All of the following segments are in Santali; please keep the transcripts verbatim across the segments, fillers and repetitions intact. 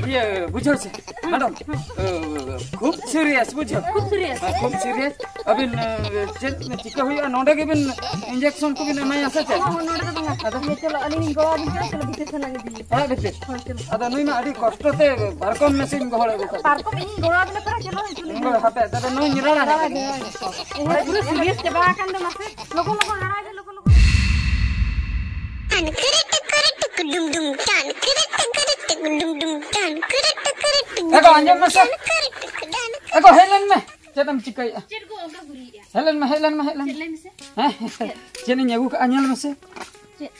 ᱤᱭᱟᱹ, ᱵᱩᱡᱷᱟᱹᱣ ᱥᱮ, ᱢᱮᱰᱟᱢ, ᱠᱷᱩᱵ serious, ᱵᱩᱡᱷᱟᱹᱣ᱾ ᱠᱷᱩᱵ serious᱾ ᱦᱮᱸ, ᱠᱷᱩᱵ serious᱾ ᱟᱹᱵᱤᱱ, ᱮ, ᱪᱮᱫ ᱪᱤᱠᱟᱹ ᱦᱩᱭᱩᱜᱼᱟ? ᱱᱚᱰᱮ ᱜᱮᱵᱤᱱ injection ᱠᱚᱵᱤᱱ ᱮᱢᱟᱭᱟ ᱥᱮ ᱪᱮᱫ? ᱦᱚᱸ, ᱦᱚᱸ, ᱱᱚᱰᱮ ᱫᱚ ᱵᱟᱝᱟ᱾ ᱟᱫᱚ? ᱤᱭᱟᱹ, ᱪᱚᱞᱚ, ᱟᱹᱞᱤᱧ ᱞᱤᱧ ᱜᱚᱲᱚ ᱟᱹᱵᱤᱱ ᱠᱟᱱᱟ, ᱪᱚᱞᱚ, ᱵᱷᱤᱛᱤᱨ ᱥᱮᱱ ᱞᱟᱝ ᱤᱫᱤᱭᱮᱭᱟ᱾ ᱚᱲᱟᱜ ᱵᱷᱤᱛᱤᱨ? ᱦᱳᱭ, ᱪᱚᱞᱚ᱾ ᱟᱫᱚ ᱱᱩᱭ ᱢᱟ ᱟᱹᱰᱤ ᱠᱚᱥᱴᱚ ᱛᱮ ᱯᱟᱨᱠᱚᱢ ᱢᱮᱥᱮᱧ ᱜᱚᱦᱚᱲ ᱟᱹᱜᱩ ᱠᱟᱫᱮ᱾ ᱯᱟᱨᱠᱚᱢ ᱤᱧᱤᱧ ᱜᱚᱲᱚ ᱟᱹᱵᱤᱱᱟ, ᱯᱮᱲᱟ, ᱪᱚᱞᱚ, ᱪᱚᱞᱚ᱾ ᱦᱳᱭ, ᱦᱟᱯᱮ, ᱛᱚᱵᱮ ᱱᱩᱭ ᱧᱮᱞᱟ ᱞᱟᱝ᱾ ᱫᱟᱬᱟ ᱜᱮ, ᱦᱳᱭ᱾ ᱮ, ᱯᱩᱨᱟᱹ serious ᱪᱟᱵᱟ ᱟᱠᱟᱱ ᱫᱚ, ᱢᱟᱥᱮ᱾ ᱞᱚᱜᱚᱱ, ᱞᱚᱜᱚᱱ, ᱫᱟᱬᱟ ᱜᱮ, ᱞᱚᱜᱚᱱ, ᱞᱚᱜᱚᱱ᱾ ᱴᱟᱱ ᱠᱤᱨᱤ ᱴᱤᱠᱤᱨᱤ ᱴᱤᱠᱤ ᱰᱩᱢ ᱰᱩᱢ, ᱴᱟᱱ ᱠᱤᱨᱤ ᱴᱤᱠᱤᱨᱤ ᱴᱤᱠᱤ ᱰᱩᱢ ᱰᱩᱢ, ᱴᱟᱱ ᱠᱤᱨᱤ ᱴᱤᱠᱤᱨᱤ ᱴᱤᱠᱤ ᱮ ᱜᱚ, ᱟᱸᱡᱚᱢ ᱢᱮᱥᱮ᱾ ᱴᱟᱱ ᱠᱤᱨᱤ ᱴᱤᱠᱤ ᱰᱟᱱ ᱮ ᱜᱚ, ᱦᱮᱡ ᱞᱮᱱ ᱢᱮ᱾ ᱪᱮᱫ ᱮᱢ ᱪᱤᱠᱟᱹᱭᱮᱫᱼᱟ? ᱪᱮᱫ ᱠᱚ ᱚᱱᱠᱟ ᱜᱩᱨᱤᱡ ᱮᱫᱼᱟ? ᱦᱮᱡ ᱞᱮᱱ ᱢᱮ, ᱦᱮᱡ ᱞᱮᱱ ᱢᱮ, ᱦᱮᱡ ᱞᱮᱱ ᱪᱮᱫ ᱢᱮ᱾ ᱞᱟᱹᱭ ᱢᱮᱥᱮ? ᱦᱮᱸ? ᱪᱮᱫ? ᱪᱮᱫ ᱤᱧ ᱟᱹᱜᱩ ᱠᱟᱜᱼᱟ, ᱧᱮᱞ ᱢᱮᱥᱮ᱾ ᱪᱮᱫ?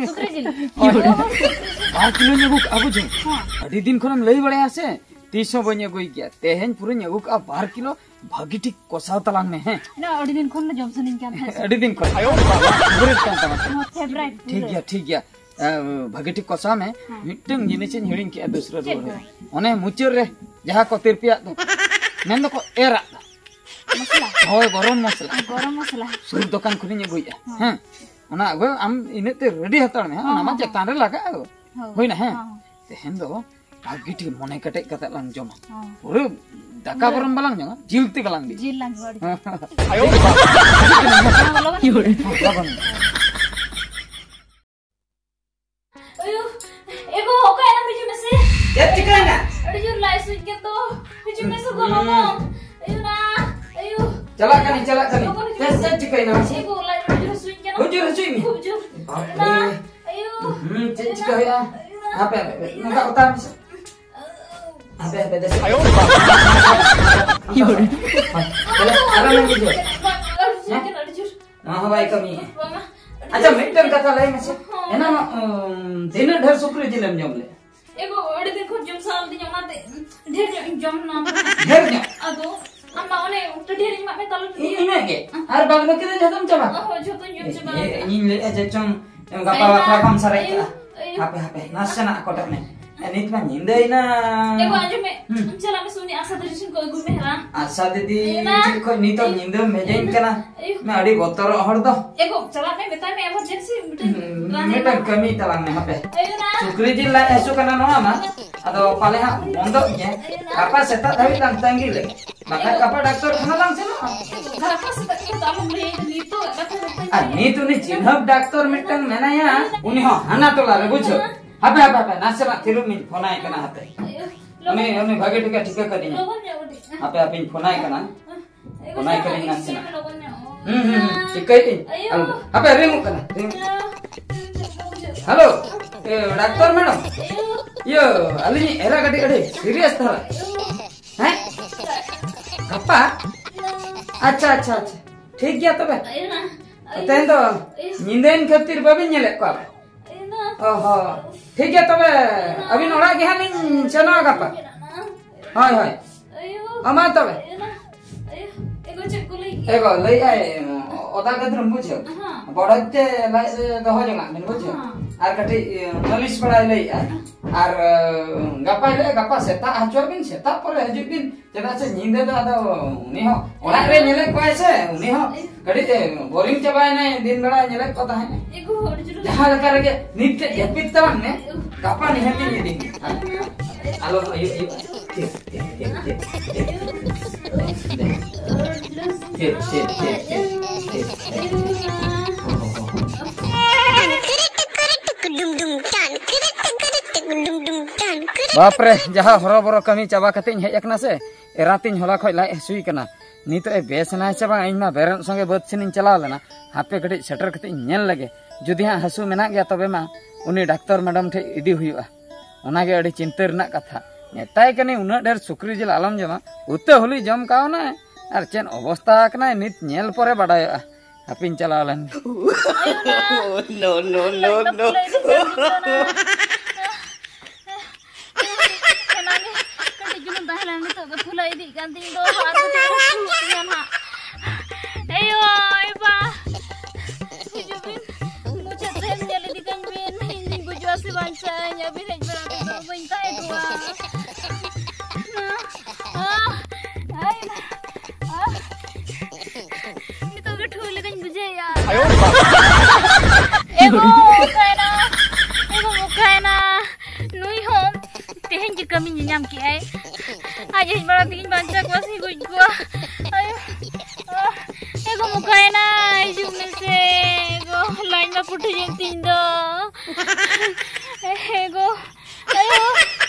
ᱥᱩᱠᱨᱤ ᱡᱤᱞ᱾ ᱦᱳᱭ᱾ ᱵᱟᱨ ᱠᱤᱞᱳᱧ ᱟᱹᱜᱩ ᱠᱟᱜᱼᱟ, ᱵᱩᱡᱷᱟᱹᱣ? ᱦᱮᱸ᱾ ᱟᱹᱰᱤ ᱫᱤᱱ ᱠᱷᱚᱱᱮᱢ ᱞᱟᱹᱭ ᱵᱟᱲᱟᱭᱟ ᱥᱮ, ᱛᱤᱥ ᱦᱚᱸ ᱵᱟᱹᱧ ᱟᱹᱜᱩᱭ ᱜᱮᱭᱟ᱾ ᱛᱮᱦᱮᱧ ᱯᱩᱨᱟᱹᱧ ᱟᱹᱜᱩ ᱠᱟᱜᱼᱟ ᱵᱟᱨ ᱠᱤᱞᱳ᱾ ᱵᱷᱟᱹᱜᱤ ᱴᱷᱤᱠ ᱠᱚᱥᱟᱣ ᱛᱟᱞᱟᱝ ᱢᱮ, ᱦᱮᱸ? ᱤᱧ ᱟᱹᱰᱤ ᱫᱤᱱ ᱠᱷᱚᱱ ᱫᱚ ᱡᱚᱢ ᱥᱟᱱᱟᱧ ᱠᱟᱱ ᱛᱟᱦᱮᱸᱫ᱾ ᱟᱹᱰᱤ ᱫᱤᱱ ᱠᱷᱚᱱ᱾ ᱟᱭᱳ ᱵᱟᱵᱟ᱾ ᱯᱷᱮᱵᱟᱨᱤᱴ ᱠᱟᱱ ᱛᱟᱢᱟ ᱥᱮ? ᱱᱚᱣᱟ ᱯᱷᱮᱵᱟᱨᱤᱴ ᱴᱷᱤᱠ ᱯᱩᱨᱟᱹ᱾ ᱜᱮᱭᱟ, ᱴᱷᱤᱠ ᱜᱮᱭᱟ᱾ ᱮ, ᱵᱷᱟᱹᱜᱤ ᱴᱷᱤᱠ ᱠᱚᱥᱟᱣ ᱢᱮ᱾ ᱦᱮᱸ᱾ ᱢᱤᱫᱴᱟᱝ ᱡᱤᱱᱤᱥᱤᱧ ᱦᱤᱲᱤᱧ ᱠᱮᱜᱼᱟ ᱫᱩᱥᱨᱟᱹ ᱪᱮᱫ ᱨᱩᱣᱟᱹᱲ ᱨᱮ᱾ ᱠᱚ? ᱚᱱᱮ ᱢᱩᱪᱟᱹᱫ ᱨᱮ ᱡᱟᱦᱟᱸ ᱠᱚ ᱛᱤᱨᱯᱤᱭᱟᱜ ᱫᱚ᱾ ᱢᱮᱱ ᱫᱚᱠᱚ ᱮᱨᱟᱜ ᱫᱚ᱾ ᱢᱚᱥᱞᱟ? ᱦᱳᱭ, ᱜᱚᱨᱚᱢ ᱢᱚᱥᱞᱟ᱾ ᱜᱚᱨᱚᱢ ᱢᱚᱥᱞᱟ᱾ ᱥᱩᱨ ᱫᱚᱠᱟᱱ ᱠᱷᱚᱱᱤᱧ ᱟᱹᱜᱩᱭᱮᱜᱼᱟ᱾ ᱦᱮᱸ᱾ ᱦᱮᱸ᱾ ᱚᱱᱟ ᱟᱹᱜᱩ ᱟᱢ ᱤᱱᱟᱹᱜ ᱛᱮ ᱨᱮᱰᱤ ᱦᱟᱛᱟᱲ ᱢᱮ, ᱦᱮᱸ? ᱦᱮᱸ, ᱚᱱᱟ ᱢᱟ ᱦᱮᱸ, ᱪᱮᱛᱟᱱ ᱨᱮ ᱞᱟᱜᱟᱜᱼᱟ᱾ ᱦᱳᱭ᱾ ᱦᱩᱭᱱᱟ, ᱦᱮᱸ? ᱦᱮᱸ, ᱦᱮᱸ᱾ ᱛᱮᱦᱮᱧ ᱫᱚ ᱵᱷᱟᱹᱜᱤ ᱴᱷᱤᱠ ᱢᱚᱱᱮ ᱠᱮᱴᱮᱡ ᱠᱟᱛᱮ ᱞᱟᱝ ᱡᱚᱢᱟ᱾ ᱦᱚᱸ᱾ ᱯᱩᱨᱟᱹ ᱫᱟᱠᱟ ᱯᱩᱨᱟᱹ ᱵᱚᱨᱚᱱ ᱵᱟᱞᱟᱝ ᱡᱚᱢᱟ, ᱡᱤᱞ ᱛᱮᱜᱮ ᱞᱟᱝ ᱤᱫᱤᱭᱟ᱾ ᱡᱤᱞ ᱞᱟᱝ ᱡᱚᱢᱟ, ᱟᱹᱰᱤ ᱦᱮᱸ᱾ ᱟᱭᱳ ᱵᱟᱵᱟ᱾ ᱦᱚᱸ, ᱞᱚᱜᱚᱱ᱾ ᱦᱚᱸ, ᱞᱚᱜᱚᱱ᱾ ᱟᱭᱳ, ᱮ ᱜᱚ, ᱚᱠᱟᱭᱮᱱᱟᱢ? ᱦᱤᱡᱩᱜ ᱢᱮᱥᱮ᱾ ᱪᱮᱫ ᱪᱤᱠᱟᱹᱭᱮᱱᱟ? ᱟᱹᱰᱤ ᱡᱳᱨ ᱞᱟᱡ ᱦᱟᱹᱥᱩᱧ ᱠᱟᱱ ᱫᱚ᱾ ᱦᱤᱡᱩᱜ ᱢᱮᱥᱮ ᱜᱚ, ᱦᱩᱸ᱾ ᱞᱚᱜᱚᱱ᱾ ᱟᱭᱳ ᱱᱟ, ᱟᱭᱳ᱾ ᱪᱟᱞᱟᱜ ᱠᱟᱹᱱᱟᱹᱧ, ᱪᱟᱞᱟᱜ ᱠᱟᱹᱱᱟᱹᱧ᱾ ᱞᱚᱜᱚᱱ ᱦᱤᱡᱩᱜ ᱪᱮᱫ, ᱢᱮᱥᱮ᱾ ᱪᱮᱫ ᱪᱤᱠᱟᱹᱭᱮᱱᱟ ᱢᱟᱥᱮ? ᱮ ᱜᱚ, ᱞᱟᱡ ᱟᱹᱰᱤ ᱡᱳᱨ ᱦᱟᱹᱥᱩᱧ ᱠᱟᱱᱟ᱾ ᱦᱩᱡᱩᱨ ᱦᱟᱹᱥᱩᱭ ᱢᱮ᱾ ᱠᱷᱩᱵ ᱡᱳᱨ᱾ ᱵᱟᱯᱨᱮ᱾ ᱱᱟ, ᱟᱭᱳ᱾ ᱦᱩᱸ, ᱪᱮᱫ ᱪᱤᱠᱟᱹ ᱦᱩᱭᱩᱜᱼᱟ? ᱦᱟᱯᱮ, ᱦᱟᱯᱮ, ᱦᱟᱯᱮ, ᱱᱚᱝᱠᱟ ᱚᱛᱟᱭ ᱢᱮᱥᱮ᱾ ᱦᱟᱯᱮ, ᱦᱟᱯᱮ, ᱫᱮᱥᱮ᱾ ᱟᱭᱳ ᱵᱟᱵᱟ᱾ ᱦᱟᱯᱮ, ᱦᱟᱯᱮ, ᱦᱟᱯᱮ᱾ ᱪᱚᱞᱚ, ᱟᱨᱚ ᱞᱟᱹᱭ ᱵᱩᱡᱷᱟᱹᱣ᱾ ᱦᱮᱸ? ᱱᱚᱣᱟ ᱦᱚᱸ ᱵᱟᱭ ᱠᱟᱹᱢᱤᱭᱮᱫᱼᱟ᱾ ᱟᱪᱪᱷᱟ, ᱢᱤᱫᱴᱟᱝ ᱠᱟᱛᱷᱟ ᱞᱟᱹᱭ ᱢᱮᱥᱮ᱾ ᱦᱚᱸ᱾ ᱮᱱᱟᱝ, ᱩᱢ, ᱛᱤᱱᱟᱹᱜ ᱰᱷᱮᱨ ᱥᱩᱠᱨᱤ ᱡᱤᱞᱮᱢ ᱡᱚᱢ ᱞᱮᱫᱼᱟ? ᱮ ᱜᱚ, ᱟᱹᱰᱤ ᱫᱤᱱ ᱠᱷᱚᱱ ᱡᱚᱢ ᱥᱟᱱᱟ ᱞᱤᱫᱤᱧᱟ, ᱚᱱᱟᱛᱮ ᱰᱷᱮᱨ ᱧᱚᱜ ᱤᱧ ᱡᱚᱢ ᱱᱟ᱾ ᱰᱷᱮᱨ ᱧᱚᱜ? ᱟᱫᱚ ᱟᱢ ᱢᱟ ᱚᱱᱮ ᱴᱟᱹᱴᱭᱟᱹ ᱨᱤᱧ ᱮᱢᱟᱜ ᱢᱮ, ᱛᱟᱦᱞᱮ ᱤᱧ ᱤᱱᱟᱹᱜ ᱜᱮ? ᱟᱨ ᱵᱟᱫ ᱵᱟᱹᱠᱤ ᱫᱚ ᱡᱷᱚᱛᱚᱢ ᱪᱟᱵᱟ? ᱚ, ᱦᱳᱭ, ᱡᱷᱚᱛᱚᱧ ᱡᱚᱢ ᱪᱟᱵᱟ ᱮ, ᱟᱠᱟᱫᱟ᱾ ᱤᱧᱤᱧ ᱞᱟᱹᱭᱮᱫᱼᱟ ᱡᱮ ᱪᱚᱝ ᱜᱟᱯᱟ ᱵᱟᱠᱷᱨᱟ ᱠᱚᱢ ᱥᱟᱨᱮᱡ ᱠᱟᱜᱼᱟ᱾ ᱟᱭᱳ᱾ ᱦᱟᱯᱮ, ᱦᱟᱯᱮ, ᱱᱟᱥᱮᱱᱟᱜ ᱠᱚᱴᱮᱡ ᱢᱮ᱾ ᱮ, ᱱᱤᱛ ᱢᱟ ᱧᱤᱫᱟᱹᱭᱮᱱᱟ᱾ ᱮ ᱜᱚ, ᱟᱸᱡᱚᱢ ᱢᱮ᱾ ᱦᱩᱸ᱾ ᱟᱢ ᱪᱟᱞᱟᱜ ᱢᱮ, ᱥᱮ ᱩᱱᱤ ᱟᱥᱟ ᱫᱤᱫᱤ ᱴᱷᱮᱱ ᱠᱷᱚᱱ ᱟᱹᱜᱩᱭ ᱢᱮ ᱦᱮᱨᱟ᱾ ᱟᱥᱟ ᱫᱤᱫᱤ ᱮ ᱱᱟ᱾ ᱴᱷᱮᱱ ᱠᱷᱚᱱ ᱱᱤᱛᱚᱜ ᱮ ᱧᱤᱫᱟᱹᱢ ᱵᱷᱮᱡᱟᱧ ᱮ ᱠᱟᱱᱟ᱾ ᱟᱭᱳ᱾ ᱢᱮ, ᱟᱹᱰᱤ ᱵᱚᱛᱚᱨᱚᱜ ᱦᱚᱲ ᱫᱚ᱾ ᱮ ᱜᱚ, ᱪᱟᱞᱟᱜ ᱢᱮ, ᱢᱮᱛᱟᱭ ᱢᱮ, emergency ᱢᱤᱫᱴᱮᱱ ᱦᱩᱸ, ᱨᱟᱱ ᱮ ᱢᱤᱫᱴᱟᱝ ᱮᱢᱟ᱾ ᱠᱟᱹᱢᱤ ᱛᱟᱞᱟᱝ ᱢᱮ, ᱦᱟᱯᱮ᱾ ᱟᱭᱳ ᱱᱟ᱾ ᱥᱩᱠᱨᱤ ᱡᱤᱞ ᱞᱟᱡ ᱦᱟᱹᱥᱩ ᱠᱟᱱᱟ ᱱᱚᱣᱟ ᱢᱟ᱾ ᱟᱫᱚ ᱯᱟᱞᱮ ᱦᱟᱸᱜ ᱵᱚᱱᱫᱚᱜ ᱜᱮ᱾ ᱟᱭᱳ ᱱᱟ᱾ ᱜᱟᱯᱟ ᱥᱮᱛᱟᱜ ᱫᱷᱟᱹᱵᱤᱡ ᱞᱟᱝ ᱛᱟᱺᱜᱤ ᱞᱮ᱾ ᱵᱟᱠᱷᱟᱡ ᱜᱟᱯᱟ ᱰᱟᱠᱛᱚᱨ ᱠᱷᱟᱱᱟ ᱞᱟᱝ ᱥᱮᱱᱚᱜᱼᱟ᱾ ᱜᱟᱯᱟ ᱥᱮᱛᱟᱜ ᱠᱟᱛᱷᱟ ᱫᱚ ᱟᱞᱚᱢ ᱞᱟᱹᱭᱟ, ᱱᱤᱛᱚᱜ ᱠᱟᱛᱷᱟ ᱫᱚ ᱛᱟᱹᱧ ᱟᱨ ᱢᱮ᱾ ᱱᱤᱛ ᱩᱱᱤ ᱪᱤᱱᱦᱟᱹᱯ ᱰᱟᱠᱛᱚᱨ ᱢᱤᱫᱴᱟᱝ ᱢᱮᱱᱟᱭᱟ, ᱩᱱᱤ ᱦᱚᱸ ᱦᱟᱱᱟ ᱴᱚᱞᱟ ᱨᱮ, ᱵᱩᱡᱷᱟᱹᱣ᱾ ᱦᱟᱯᱮ, ᱦᱟᱯᱮ, ᱦᱟᱯᱮ, ᱱᱟᱥᱮᱱᱟᱜ ᱛᱷᱤᱨᱚᱜ ᱢᱮᱧ, ᱯᱷᱳᱱᱟᱭ ᱠᱟᱱᱟ, ᱦᱟᱯᱮ᱾ ᱟᱭᱳ, ᱩᱱᱤ, ᱞᱚᱜᱚᱱ, ᱩᱱᱤ ᱵᱷᱟᱜᱮ ᱴᱷᱤᱠᱮ ᱴᱷᱤᱠᱟᱹ ᱠᱟᱫᱤᱧᱟ᱾ ᱞᱚᱜᱚᱱ ᱧᱚᱜ ᱠᱟᱹᱴᱤᱡ᱾ ᱦᱟᱯᱮ, ᱦᱟᱯᱮᱧ ᱯᱷᱳᱱᱟᱭ ᱠᱟᱱᱟ᱾ ᱟᱭᱳ, ᱯᱷᱳᱱᱟᱭ ᱠᱟᱹᱱᱟᱹᱧ ᱱᱟᱥᱮᱱᱟᱜ᱾ ᱞᱚᱜᱚᱱ ᱧᱚᱜ᱾ ᱦᱩᱸ, ᱦᱩᱸ, ᱦᱩᱸ, ᱴᱷᱤᱠᱟᱹᱭᱮᱫ ᱟᱹᱧ᱾ ᱟᱭᱳ᱾ ᱦᱟᱯᱮ, ᱨᱤᱝᱚᱜ ᱠᱟᱱᱟ, ᱨᱤᱝ᱾ ᱟᱭᱳ᱾ ᱦᱮᱞᱳ, ᱮ, ᱰᱟᱠᱛᱚᱨ ᱢᱮᱰᱟᱢ᱾ ᱟᱭᱳ᱾ ᱤᱭᱟᱹ, ᱟᱹᱞᱤᱧ ᱮᱨᱟ ᱠᱟᱹᱴᱤᱡ ᱟᱹᱰᱤ serious ᱫᱷᱟᱨᱟ᱾ ᱟᱭᱳ᱾ ᱦᱮᱸ? ᱜᱟᱯᱟ? ᱟᱪᱪᱷᱟ, ᱟᱪᱪᱷᱟ, ᱟᱪᱪᱷᱟ᱾ ᱴᱷᱤᱠ ᱜᱮᱭᱟ ᱛᱚᱵᱮ᱾ ᱟᱭᱳ ᱱᱟ, ᱟᱭᱳ᱾ ᱛᱮᱦᱮᱧ ᱫᱚ ᱟᱭᱳ᱾ ᱧᱤᱫᱟᱹᱭᱮᱱ ᱠᱷᱟᱹᱛᱤᱨ ᱵᱟᱹᱵᱤᱱ ᱧᱮᱞᱮᱫ ᱠᱚᱣᱟ᱾ ᱟᱭᱳ ᱱᱟ᱾ ᱚ ᱦᱚᱸ᱾ ᱴᱷᱤᱠ ᱜᱮᱭᱟ ᱛᱚᱵᱮ, ᱟᱹᱵᱤᱱ ᱚᱲᱟᱜ ᱜᱮ ᱦᱟᱸᱜ ᱞᱤᱧ ᱥᱮᱱᱚᱜᱼᱟ ᱜᱟᱯᱟ᱾ ᱟᱭᱳ ᱱᱟ᱾ ᱦᱳᱭ, ᱦᱳᱭ᱾ ᱟᱭᱳ᱾ ᱢᱟ, ᱢᱟ ᱛᱚᱵᱮ᱾ ᱟᱭᱳ ᱱᱟ᱾ ᱟᱭᱳ᱾ ᱮ ᱜᱚ, ᱪᱮᱫ ᱠᱚ ᱞᱟᱹᱭ ᱠᱮᱫᱟ? ᱮ ᱜᱚ, ᱞᱟᱹᱭᱮᱫᱼᱟᱭ, ᱚᱫᱟ ᱜᱟᱹᱫᱨᱟᱹᱢ ᱵᱩᱡᱷᱟᱹᱣ? ᱦᱮᱸ᱾ ᱵᱚᱰᱚᱡ ᱛᱮ ᱞᱟᱡ ᱨᱮ ᱫᱚᱦᱚ ᱡᱚᱝᱟᱜ ᱵᱤᱱ ᱵᱩᱡᱷᱟᱹᱣ? ᱦᱮᱸ᱾ ᱟᱨ ᱠᱟᱹᱴᱤᱡ, ᱮ, ᱢᱟᱹᱞᱤᱥ ᱵᱟᱲᱟᱭ ᱞᱟᱹᱭᱮᱫᱼᱟ᱾ ᱟᱨ, ᱮ, ᱜᱟᱯᱟ ᱦᱤᱞᱳᱜ, ᱜᱟᱯᱟ ᱥᱮᱛᱟᱜ ᱦᱚᱪᱚ ᱵᱤᱱ, ᱥᱮᱛᱟᱜ ᱯᱚᱨᱮ ᱦᱤᱡᱩᱜ ᱵᱤᱱ᱾ ᱪᱮᱫᱟᱜ ᱥᱮ ᱧᱤᱫᱟᱹ ᱫᱚ ᱟᱫᱚ ᱩᱱᱤ ᱦᱚᱸ ᱚᱲᱟᱜ ᱨᱮ ᱧᱮᱞᱮᱫ ᱠᱚᱣᱟᱭ ᱥᱮ, ᱩᱱᱤ ᱦᱚᱸ ᱠᱟᱹᱴᱤᱡ ᱮ boring ᱪᱟᱵᱟᱭᱮᱱᱟᱭ, ᱫᱤᱱ ᱵᱮᱲᱟ ᱧᱮᱞᱮᱫ ᱠᱚ ᱛᱟᱦᱮᱸᱫ᱾ ᱮ ᱜᱚ, ᱟᱹᱰᱤ ᱡᱳᱨ᱾ ᱡᱟᱦᱟᱸ ᱞᱮᱠᱟ ᱨᱮᱜᱮ ᱱᱤᱛ ᱛᱮ ᱡᱟᱹᱯᱤᱫ ᱛᱟᱵᱚᱱ ᱢᱮ, ᱜᱟᱯᱟ ᱱᱤᱦᱟᱹᱛ ᱤᱧ ᱤᱫᱤ ᱢᱮᱭᱟ᱾ ᱟᱞᱚ ᱟᱹᱭᱩᱵ, ᱟᱹᱭᱩᱵ᱾ ᱴᱷᱤᱠ, ᱴᱷᱤᱠ, ᱴᱷᱤᱠ, ᱴᱷᱤᱠ, ᱴᱷᱤᱠ᱾ ᱴᱷᱤᱠ, ᱴᱷᱤᱠ, ᱴᱷᱤᱠ, ᱴᱷᱤᱠ, ᱴᱷᱤᱠ᱾ ᱵᱟᱯᱨᱮ, ᱡᱟᱦᱟᱸ ᱦᱚᱨᱚᱵᱚᱨᱚ ᱠᱟᱹᱢᱤ ᱪᱟᱵᱟ ᱠᱟᱛᱮ ᱤᱧ ᱦᱮᱡ ᱟᱠᱟᱱᱟ ᱥᱮ, ᱮᱨᱟᱛᱤᱧ ᱦᱚᱞᱟ ᱠᱷᱚᱡ ᱞᱟᱡ ᱦᱟᱹᱥᱩᱭ ᱠᱟᱱᱟ᱾ ᱱᱤᱛᱚᱜ ᱮ ᱵᱮᱥ ᱮᱱᱟᱭ ᱥᱮ ᱵᱟᱝ? ᱤᱧ ᱢᱟ ᱵᱮᱨᱮᱫ ᱥᱚᱸᱜᱮ ᱵᱟᱹᱫᱽ ᱥᱮᱱᱤᱧ ᱪᱟᱞᱟᱣ ᱞᱮᱱᱟ᱾ ᱦᱟᱯᱮ ᱠᱟᱹᱴᱤᱡ ᱥᱮᱴᱮᱨ ᱠᱟᱛᱮ ᱤᱧ ᱧᱮᱞ ᱞᱮᱜᱮ, ᱡᱩᱫᱤ ᱦᱟᱸᱜ ᱦᱟᱹᱥᱩ ᱢᱮᱱᱟᱜ ᱜᱮᱭᱟ ᱛᱚᱵᱮ ᱢᱟ ᱩᱱᱤ ᱰᱟᱠᱛᱚᱨ ᱢᱮᱰᱟᱢ ᱴᱷᱮᱡ ᱤᱫᱤ ᱦᱩᱭᱩᱜᱼᱟ᱾ ᱚᱱᱟᱜᱮ ᱟᱹᱰᱤ ᱪᱤᱱᱛᱟᱹ ᱨᱮᱱᱟᱜ ᱠᱟᱛᱷᱟ᱾ ᱢᱮᱛᱟᱭ ᱠᱟᱹᱱᱟᱹᱧ ᱩᱱᱟᱹᱜ ᱰᱷᱮᱨ ᱥᱩᱠᱨᱤ ᱡᱤᱞ ᱟᱞᱚᱢ ᱡᱚᱢᱟ, ᱩᱛᱟᱹ ᱦᱚᱞᱩᱭ ᱡᱚᱢ ᱠᱟᱣᱱᱟᱭ᱾ ᱟᱨ ᱪᱮᱫ ᱚᱵᱚᱥᱛᱟ ᱟᱠᱟᱱᱟᱭ ᱱᱤᱛ ᱧᱮᱞ ᱯᱚᱨᱮ ᱵᱟᱰᱟᱭᱚᱜᱼᱟ᱾ ᱦᱟᱯᱮᱧ ᱪᱟᱞᱟᱣ ᱞᱮᱱ ᱜᱮ᱾ No, no, no, no. ᱮᱱᱟᱝ ᱜᱮ ᱠᱟᱹᱴᱤᱡ ᱪᱩᱞᱩᱝ ᱛᱟᱦᱮᱸ ᱞᱮᱱᱟ, ᱱᱤᱛᱚᱜ ᱫᱚ ᱯᱷᱩᱞᱟᱹ ᱤᱫᱤᱜ ᱠᱟᱱ ᱛᱤᱧ ᱫᱚ, ᱟᱨ ᱠᱟᱹᱴᱤᱡ ᱦᱟᱹᱥᱩᱭᱮᱫ ᱛᱤᱧᱟ ᱱᱟᱦᱟᱜ᱾ ᱮᱭᱳ, ᱮ ᱵᱟ, ᱦᱤᱡᱩᱜ ᱵᱤᱱ, ᱢᱩᱪᱟᱹᱫ ᱥᱮᱫ ᱥᱮ ᱵᱟᱧᱪᱟᱣ ᱤᱧ, ᱟᱹᱵᱤᱱ ᱦᱮᱡ ᱵᱟᱲᱟ ᱠᱟᱛᱮ ᱫᱚ ᱵᱟᱹᱧ ᱛᱟᱦᱮᱸ ᱠᱚᱜᱼᱟ᱾ ᱟᱦ, ᱟᱭ, ᱟᱦ, ᱱᱤᱛᱚᱜ ᱜᱮ ᱴᱷᱩ ᱞᱮᱠᱟᱧ ᱵᱩᱡᱷᱟᱹᱣᱮᱫᱼᱟ᱾ ᱮᱜᱳ, ᱚᱠᱟᱭᱮᱱᱟ? ᱮᱜᱳ, ᱚᱠᱟᱭᱮᱱᱟ? ᱱᱩᱭ ᱦᱚᱸ ᱛᱮᱦᱮᱧ ᱜᱮ ᱠᱟᱹᱢᱤ ᱧᱟᱢ ᱠᱮᱜᱼᱟᱭ᱾ ᱟᱡ ᱦᱮᱡ ᱵᱟᱲᱟ ᱛᱮᱜᱮᱧ ᱵᱟᱧᱪᱟᱣ ᱠᱚᱣᱟ ᱥᱮ ᱜᱚᱡ ᱠᱚᱣᱟ᱾ ᱟᱭᱳ, ᱟᱦ, ᱮᱜᱳ, ᱚᱠᱟᱭᱮᱱᱟ? ᱦᱤᱡᱩᱜ ᱢᱮᱥᱮ᱾ ᱮᱜᱳ, ᱞᱟᱡ ᱢᱟ ᱯᱩᱴᱷᱩᱡ ᱮᱱ ᱛᱤᱧ ᱫᱚ᱾ ᱮᱜᱳ, ᱟᱭᱳ,